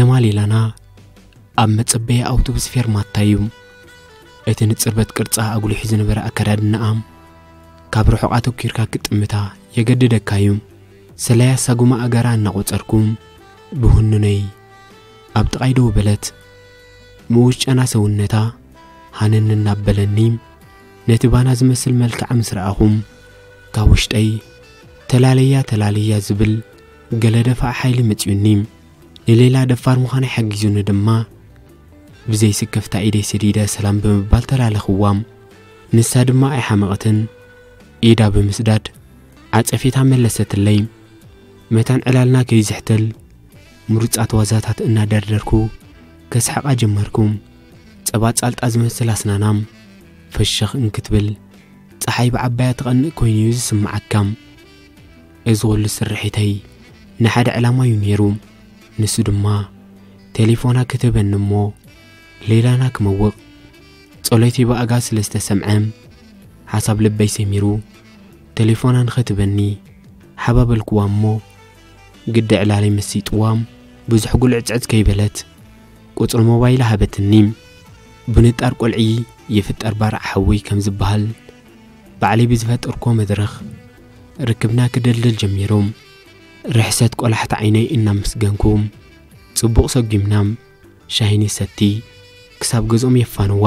ከተማ ሌላና ኣብ መጸበያ ኣውቶቡስ ፌርማታ እዩ። እቲ ንጽርበት ቅርጻ ኣጉሊሑ ዝነበረ ኣከዳድናኣ፣ ካብ ርሑቕ ኣተኲርካ ክትጥምታ የገድደካ እዩ። ሰላያ ሳጉማ ኣገራ እናቖጸርኩ፣ ብህኑነይ ኣብ ጥቓይ ደው በለት። ምውሽ ጨና ሰውነታ ሃነን እናበለኒ፣ ነቲ ባና ዝመስል መልክዓ ምስ ረኣኹ፣ ካብ ውሽጠይ፣ "ተላለያ፣ ተላለያ" ዝብል ገለ ደፋእ ሓይሊ መጺኡኒ። ንሌላ ደፋር ምዃነይ ሓጊዙኒ ድማ፣ ብዘይ ስክፍታ ኢደይ ሰዲደ ሰላም ብምባል ተላለኽዋ። ንሳ ድማ ኣይሓመቐትን፣ ኢዳ ብምስዳድ ዓጸፌታ መለሰትለይ። መታን ዕላልና ከይዝሕተል፣ ምሩጻት ዋዛታት እናደርደርኩ ከስሕቓ ጀመርኩ። ጸባ ጻልጣ ዝመስል ኣስናና ፈሸኽ እንክትብል፣ ጸሓይ ብዓባያ ትቐንእ ኮይኑ እዩ ዝስምዓካ። እዚ ኹሉ ስርሒተይ ንሓደ ዕላማ እዩ ነይሩ። ንሱ ድማ ቴሌፎና ክትህበኒ እሞ ሌላና ክመውቕ። ጸሎተይ ብኣጋ ስለ ዝተሰምዐ፣ ሓሳብ ልበይ ሰሚሩ፣ ቴሌፎና ንኽትህበኒ ሓባበልክዋ እሞ፣ ግዲ ዕላለይ መሲጥዋ፣ ብዙሕ ጉልዕጽዕጽ ከይበለት፣ ቁጽሪ ሞባይላ ሃበትኒ። ብንጣር ቆልዒ ይፍጠር ባርዕ ሓዊ ከም ዝበሃል፣ ባዕለይ ብዝፈጠርክዎ መድረኽ ርክብና ክድልድል ጀሚሩ። ርሕሰት ቆላሕቲ ዓይነይ እናመስገንኩ፣ ጽቡቕ ሰጒምና ሻሂ ንሰቲ ክሳብ ገዝኦም የፋንዋ።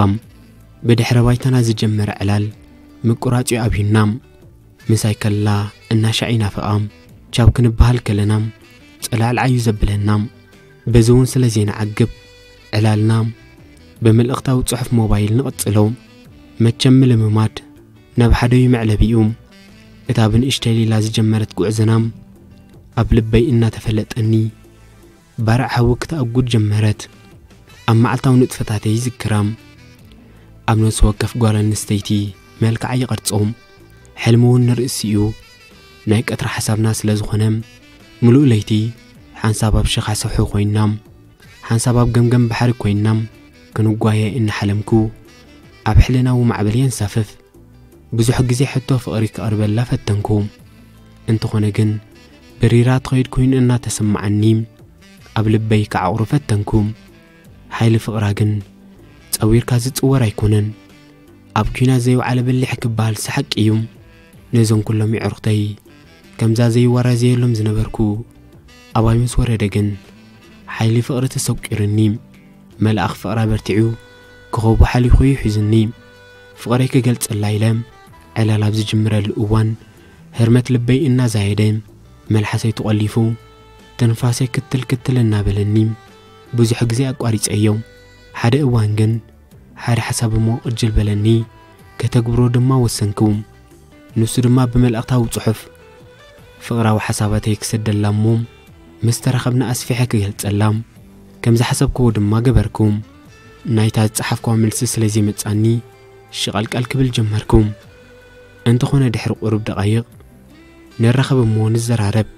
ብድሕረ ባይታና ዝጀመረ ዕላል ምቁራጽ እዩ ኣብዩና። ምሳይ ከላ እናሻዕ ይናፍቓ፣ ቻው ክንበሃል ከለና ጸላዕላዕ እዩ ዘብለና። በዚ እውን ስለ ዘይንዓግብ፣ ዕላልና ብመልእኽታዊ ጽሑፍ ሞባይል ንቕጽሎ። መቸም ምልምማድ ናብ ሓደ እዩ መዕለቢኡ። እታ ብንእሽተይ ሌላ ዝጀመረት ጉዕዞና ኣብ ልበይ እናተፈለጠኒ፣ ባርዕ ሓዊ ክትኣጉድ ጀመረት። ኣብ መዓልታዊ ንጥፈታተይ ይዝክራ። ኣብ ነፍሲ ወከፍ ጓል ኣንስተይቲ መልክዓ ይቐርጾ። ሕልሚ እውን ንርእሲኡ ናይ ቀትሪ ሓሳብና ስለ ዝኾነ፣ ምሉእ ለይቲ ሓንሳብ ኣብ ሸኻ ሰውሒ ኮይንና፣ ሓንሳብ ኣብ ገምገም ባሕሪ ኮይንና ክንጓየ እናሓለምኩ፣ ኣብ ሕልናዊ ማዕበል የንሳፍፍ። ብዙሕ ግዜ ሕቶ ፍቕሪ ክቐርበላ ፈተንኩ። እንተኾነ ግን፣ በሪራ ትኸይድ ኮይኑ እናተሰማዓኒ፣ ኣብ ልበይ ክዓቑሩ ፈተንኩ። ሓይሊ ፍቕራ ግን ጸዊርካ ዝጽወር ኣይኮነን። ኣብ ኲናት ዘይወዓለ በሊሕ ክበሃልሲ ሓቂ እዩ። ነዞም ኩሎም የዕሩኽተይ ከምዛ ዘይወራዘየሎም ዝነበርኩ ኣባይ ምስ ወረደ ግን፣ ሓይሊ ፍቕሪ ተሰቂሩኒ። መልኣኽ ፍቕራ በርቲዑ፣ ኮኸቡ ሓሊኹ እዩ ሒዙኒ። ፍቕረይ ክገልጸላ ኢለ ዕላል ኣብ ዝጅምረሉ እዋን፣ ህርመት ልበይ እናዛየደ፣ መልሓሰይ ተቖሊፉ፣ ትንፋሰይ ክትል ክትል እናበለኒ፣ ብዙሕ ግዜ ኣቋሪጸዮ። ሓደ እዋን ግን፣ ሓደ ሓሳብ እሞ ቅጅል በለኒ፣ ከተግብሮ ድማ ወሰንኩ። ንሱ ድማ ብመልእኽታዊ ጽሑፍ ፍቕራዊ ሓሳባተይ ክሰደላ እሞ፣ ምስ ተራኸብና ኣስፊሐ ክገልጸላ ከም ዝሓሰብክዎ ድማ ገበርኩ። ናይታ ዝጸሓፍክዋ መልሲ ስለ ዘይመጻኒ፣ ሽቐልቀል ክብል ጀመርኩ። እንተኾነ ድሕሪ ቁሩብ ደቓይቕ፣ "ንራኸብ እሞ ንዘራረብ"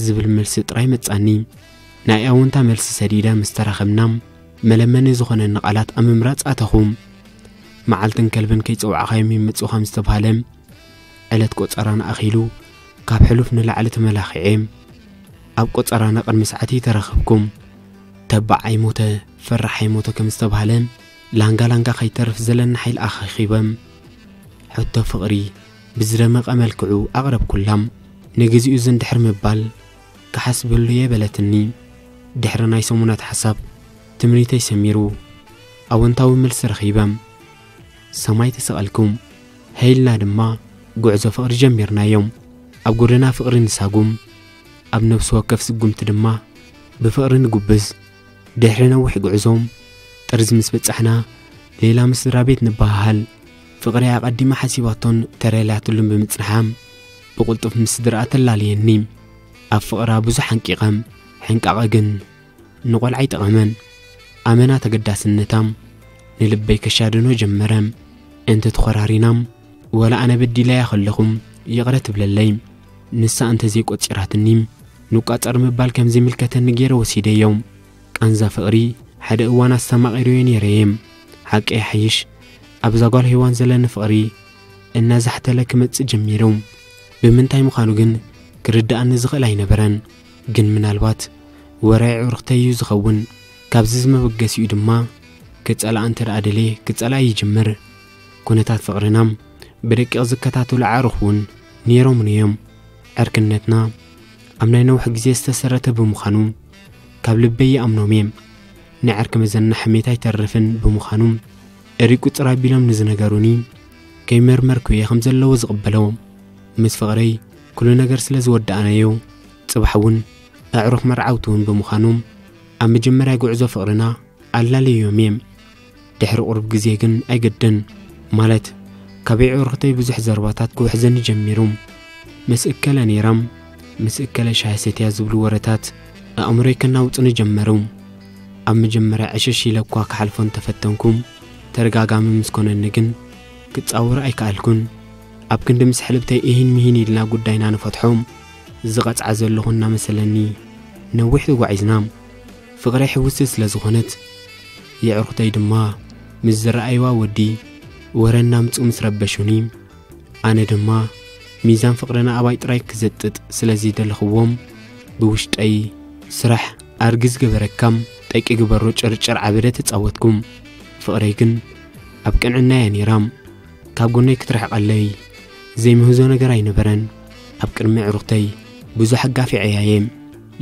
ዝብል መልሲ ጥራይ መጻኒ። ናይ ኣወንታ መልሲ ሰዲደ ምስ ተራኸብና፣ መለመኒ ዝኾነኒ ቃላት ኣብ ምምራጽ ኣተኹ። መዓልትን ከልብን ከይጸዋዕኻዮም ይመጹ ከም ዝተባህለ፣ ዕለት ቆጸራና ኣኺሉ ካብ ሕሉፍ ንላዕሊ ተመላኺዐ። ኣብ ቆጸራና ቅድሚ ሰዓት ተራኸብኩም። ተባዕ ኣይሞተ፣ ፈራሕ ኣይሞተ ከም ዝተባህለ፣ ላንጋ ላንጋ ከይተርፍ ዘለና ሓይሊ ኣኻኺበ። ሕቶ ፍቕሪ ብዝደመቐ መልክዑ ኣቕረብኩላ። ንግዚኡ ዝንድሕር ምባል ክሓስበሉ እየ በለትኒ። ድሕሪ ናይ ሰሙናት ሓሳብ ትምኒተይ ሰሚሩ፣ ኣወንታዊ መልሲ ረኺበ። ሰማይ ተሰቐልኩ። ሀይልና ድማ ጉዕዞ ፍቕሪ ጀሚርናዮ። ኣብ ጎደና ፍቕሪ ንሳጉም፣ ኣብ ነፍሲ ወከፍ ስጉምቲ ድማ ብፍቕሪ ንጉብዝ። ድሕሪ ነዊሕ ጉዕዞ፣ ጥርዚ ምስ በጻሕና፣ ሌላ ምስ ስድራ ቤት ንበሃሃል። ፍቕሪ ኣቐዲማ ሓሲባቶን ተረልያትሉን ብምጽንሓ፣ ብቕልጡፍ ምስ ስድራኣ ተላለየኒ። ኣብ ፍቕራ ብዙሕ ሓንቂቐ፣ ሕንቃቐ ግን ንቖልዓ ኣይጠቐመን። ኣመና ተገዳስነታ ንልበይ ከሻድኖ ጀመረ። እንተተኾራሪና፣ ወላ ኣነ በዲለያ ከለኹ ይቕረ ትብለለይ። ንሳ እንተዘይቆጺራትኒ፣ ንቋጸር ምባል ከም ዘይምልከተኒ ገይረ ወሲደዮ። ቃንዛ ፍቕሪ ሓደ እዋን ኣስተማቒረዮ ነይረ እየ። ሓቂ ይሓይሽ፣ ኣብዛ ጓል ሄዋን ዘለኒ ፍቕሪ እናዛሕተለ ክመጽእ ጀሚሩ። ብምንታይ ምዃኑ ግን ክርድኣኒ ዝኽእል ኣይነበረን። ግን ምናልባት ወረ ኣዕሩኽተይ እዩ ዝኸውን። ካብዚ ዝመበገሲኡ ድማ ክጸልኣ እንተ ደኣ ደልየ ክጸልኣ ይጅምር። ኩነታት ፍቕርና ብደቂቕ ዝከታተሉ ኣዕሩኽ እውን ነይሮምኒ እዮም። ዕርክነትና ኣብ ናይ ነዊሕ ግዜ ዝተሰረተ ብምዃኑ ካብ ልበይ ይኣምኖም እየ። ንዕርኪ መዘና ሕሜት ኣይተርፍን ብምዃኑ እሪቁ ጽር ኣቢሎም ንዝነገሩኒ ከይመርመርኩ እየ ከም ዘለዎ ዝቕበሎ። ምስ ፍቕረይ ኩሉ ነገር ስለ ዝወዳእናዮ ጽባሕ እውን ኣዕሩኽ መርዓውቲ እውን ብምዃኑ ኣብ መጀመርያ ጉዕዞ ፍቕርና ኣላለዮም እየ። ድሕሪ ቁሩብ ግዜ ግን ኣይግድን ማለት ካብ ኣዕሩኽተይ ብዙሕ ዘረባታት ክውሕዘኒ ጀሚሩ። ምስ እከለ ነይራ፣ ምስ እከለ ሻሂ ሰትያ ዝብሉ ወረታት ኣእምሮይ ከናውጹኒ ጀመሩ። ኣብ መጀመርያ ዕሽሽ ኢለ እኳ ክሓልፎ እንተፈተንኩ ተደጋጋሚ ምስ ኮነኒ ግን ክጻወሮ ኣይከኣልኩን። ኣብ ክንዲ ምስ ኣሕልብተይ እሂን ምሂን ኢልና ጉዳይና ንፈትሖ ዝቐጽዓ ዘለኹ እናመሰለኒ ነዊሕ ተጓዒዝና። ፍቕረይ ሕውስቲ ስለ ዝኾነት የዕሩኽተይ ድማ ምስ ዝረኣይዋ ወዲ ወረ እናምጽኡ ምስ ረበሹኒ ኣነ ድማ ሚዛን ፍቕርና ኣባይ ጥራይ ክዘጥጥ ስለ ዝደለኽዎም ብውሽጠይ ስራሕ ኣርግዝ ገበረካም ጠቂ ግበሮ ጭርጭር ዓበደ ተጻወትኩም። ፍቕረይ ግን ኣብ ቅንዕና እያ ነይራ። ካብ ጎነይ ክትርሕቐለይ ዘይምህዞ ነገር ኣይነበረን። ኣብ ቅድሚ ኣዕሩኽተይ ብዙሕ ኣጋፊዐያ እየ።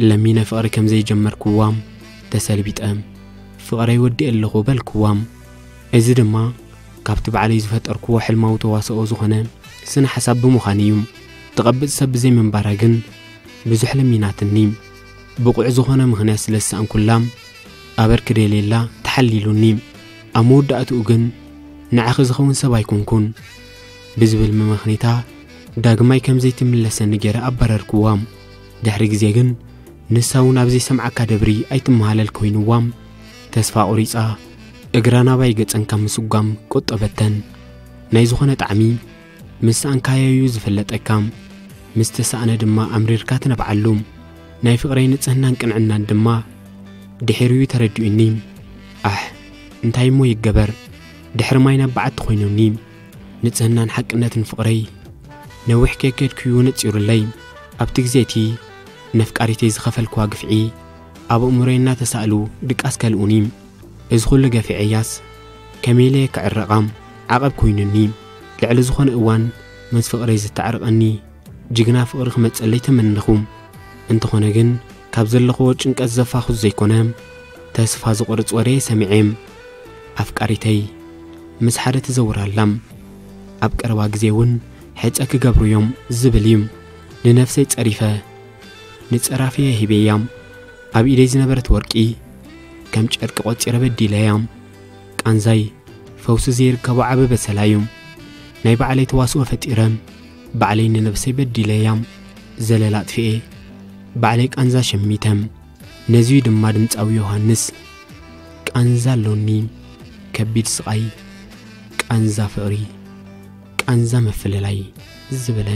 ለሚነ ፍቕሪ ከም ዘይጀመርክዋ ተሰልቢጠ ፍቕረይ ወዲኤ ኣለኹ በልክዋ። እዚ ድማ ካብቲ ባዕለይ ዝፈጠርክዎ ሕልማዊ ተዋስኦ ዝኾነ ስነ ሓሳብ ብምዃኑ እዩ። ትቐብጽ ሰብ ብዘይምንባራ ግን ብዙሕ ለሚናትኒ። ብቑዕ ዝኾነ ምኽንያት ስለ ዝሰኣንኩላ ኣበርክደሌላ ተሓሊሉኒ። ኣብ መወዳእትኡ ግን ንዓኺ ዝኸውን ሰብ ኣይኮንኩን ብዝብል መመኽኒታ ዳግማይ ከም ዘይትምለሰኒ ገይረ ኣባረርክዋ። ድሕሪ ግዜ ግን ንሳ እውን ኣብ ዘይሰምዓካ ደብሪ ኣይትመሃለል ኮይንዋ ተስፋ ቁሪጻ እግራ ናባይ ገጸን ካብ ምስጓም ቆጠበተን። ናይ ዝኾነ ጣዕሚ ምስ ሰኣንካዮ እዩ ዝፍለጠካ። ምስ ተሳእነ ድማ ኣምሪርካ ትነብዓሉ። ናይ ፍቕረይ ንጽህናን ቅንዕናን ድማ ድሒሩ እዩ ተረዲኡኒ። ኣሕ እንታይ እሞ ይገበር ድሕሪ ማይ ናብ በዓቲ ኮይኑኒ። ንጽህናን ሓቅነትን ፍቕረይ ነዊሕ ከይከድኩ እዩ ነጺሩለይ። ኣብቲ ግዜ እቲ ነፍቃሪተይ ዝኸፈልክዋ ግፍዒ ኣብ ኣእምሮይ እናተሳእሉ ድቃስ ከልኡኒ። እዚ ኩሉ ገፊዐያስ ከመይ ኢለ ክዕረቓ ዓቐብ ኮይኑኒ። ልዕሊ ዝኾነ እዋን ምስ ፍቕረይ ዝተዓርቐኒ ጅግና ፍቕሪ ክመጸለይ ተመነኹ። እንተኾነ ግን ካብ ዘለኽዎ ጭንቀት ዘፋኹስ ዘይኮነ ተስፋ ዝቑርጽ ወረ ሰሚዐ። ኣፍቃሪተይ ምስ ሓደ ትዘውር ኣላ። ኣብ ቀረባ ግዜ እውን ሕጸ ክገብሩ እዮም ዝብል እዩ። ንነፍሰይ ጸሪፈ ንጸራፍየ ሂበያ። ኣብ ኢደይ ዝነበረት ወርቂ ከም ጨርቂ ቆጺረ በዲለያ። ቃንዛይ ፈውሲ ዘይርከቦ ዓቢ በሰላ እዩ። ናይ ባዕለይ ተዋስኦ ፈጢረ ባዕለይ ንነብሰይ በዲለያ። ዘለላ ኣጥፊኤ ባዕለይ ቃንዛ ሸሚተ። ነዚዩ ድማ ድምጻዊ ዮሃንስ ቃንዛ ኣሎኒ ከቢድ ስቓይ፣ ቃንዛ ፍቕሪ፣ ቃንዛ ምፍልላይ ዝበለ።